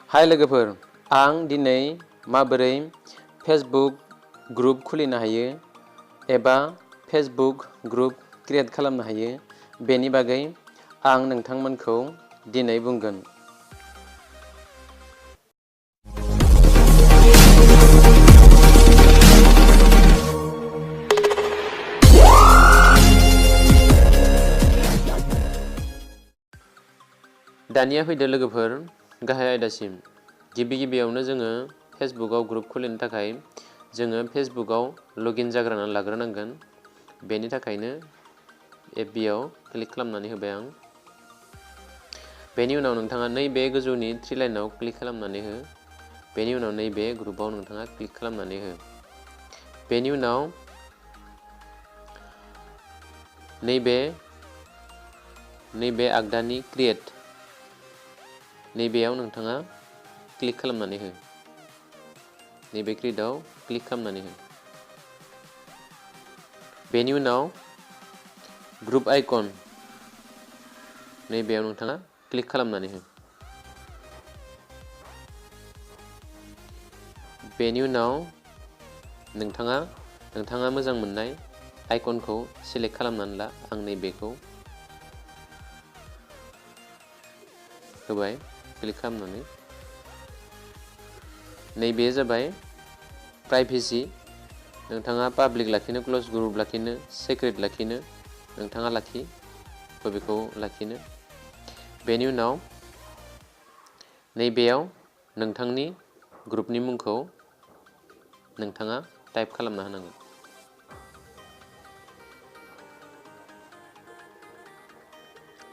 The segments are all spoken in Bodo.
हाय लोगोफोर, आं दिनै माबोरै फेसबुक ग्रुप खुलिनो हायो एबा फेसबुक ग्रुप क्रिएट खालामनो हायो बेनि बागै आं नोंथांमोनखौ दिनै बुंगोन। दानिया फैदो लोगोफोर गाहाय आयदासिम। गिबियावनो जोङो फेसबुकआव ग्रुप खुलिनो थाखाय जोङो फेसबुकआव लगइन जाग्रोना लाग्रोनांगोन। बेनि थाखायनो FBआव क्लिक खालामनानै होबाय आं। बेनि उनाव नोंथाङा नैबे गोजौनि थ्रि लाइनाव क्लिक खालामनानै हो। बेनि उनाव नैबे ग्रुपआव नोंथाङा क्लिक खालामनानै हो। बेनि उनाव नैबे आगदानि क्रिएट नैबेयाव नोंथाङा क्लिक खालामनानै हो। नैबे क्रिएटआव क्लिक खालामनानै हो। बेनि उनाव ग्रुप आइकन नैबेयाव नोंथाङा क्लिक खालामनानै हो। बेनि उनाव नोंथाङा मोजां मोननाय आइकनखौ सिलेक्ट खालामनानै ला। आं नैबेखौ होबाय क्लिक खालामनानै। नैबे जाबाय प्राइभेसि। नोंथाङा पाब्लिक लाखिनो, क्ल'ज ग्रुप लाखिनो, सिक्रेट लाखिनो नोंथाङा लाखि, बेखौ लाखिनो। बेनि उनाव नैबेयाव नोंथांनि ग्रुपनि मुंखौ नोंथाङा टाइप खालामना होनांगोन।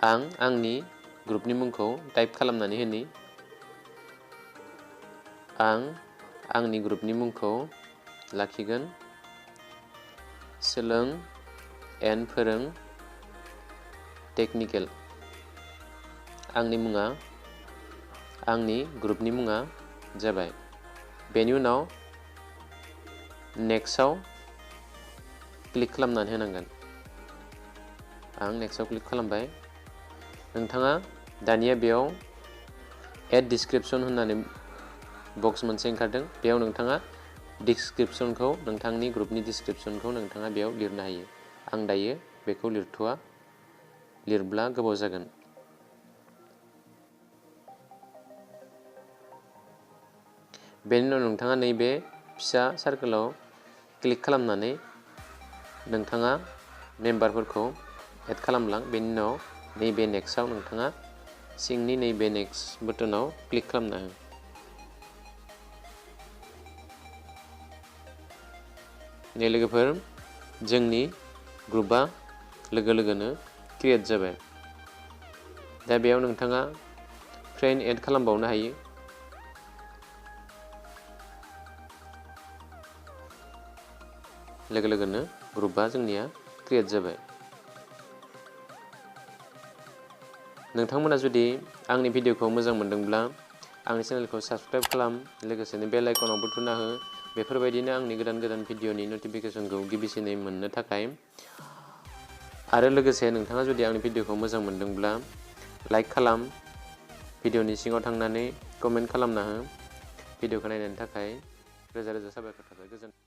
आं आंनि ग्रुपनि मुंखौ टाइप खालामनानै होनि। आं आंनि ग्रुपनि मुंखौ लाखिगोन सोलों एन्ड फोरों टेकनिकेल। आंनि ग्रुपनि मुङा जाबाय। बेनि उनाव नेक्स्टआव क्लिक खालामनानै होनांगोन। आं नेक्स्टआव क्लिक खालामबाय। नोंथाङा दानिया बेयाव एड डिसक्रिपसन होननानै बक्स मोनसे ओंखारदों। बेयाव नोंथाङा डिसक्रिपसनखौ, नोंथांनि ग्रुपनि डिसक्रिपसनखौ नोंथाङा बेयाव लिरनो हायो। आं दायो बेखौ लिरथ'वा, लिरब्ला गोबाव जागोन। बेनि उनाव नोंथाङा नैबे फिसा सार्कोलाव क्लिक खालामनानै नोंथाङा मेम्बारफोरखौ एड खालामलां। बेनि उनाव नैबे नेक्स्टआव नोंथाङा सिंनि नैबे नेक्स्ट बटनाव क्लिक खालामना हो। दे लोगोफोर, जोंनि ग्रुपआ लोगोनो क्रिएट जाबाय। दा बेयाव नोंथाङा फ्रेन्ड एड खालामबावनो हायो। लोगोनो ग्रुपआ जोंनिया क्रिएट जाबाय। नोंथांमोना जुदि आंनि भिडिअखौ मोजां मोनदोंब्ला आंनि चेनेलखौ साबस्क्राइब खालाम, लोगोसेनो बेल आइकनावबो थुना हो। बेफोरबायदिनो आंनि गोदान भिडिअनि नटिफिकेसनखौ गिबिसिनै मोननो थाखाय। आरो लोगोसे नोंथाङा जुदि आंनि भिडिअखौ मोजां मोनदोंब्ला लाइक खालाम, भिडिअनि सिङाव थांनानै कमेन्ट खालामना हो। भिडिअखौ नायनायनि थाखाय रोजा रोजा साबायखर थाबाय। गोजोन्थों।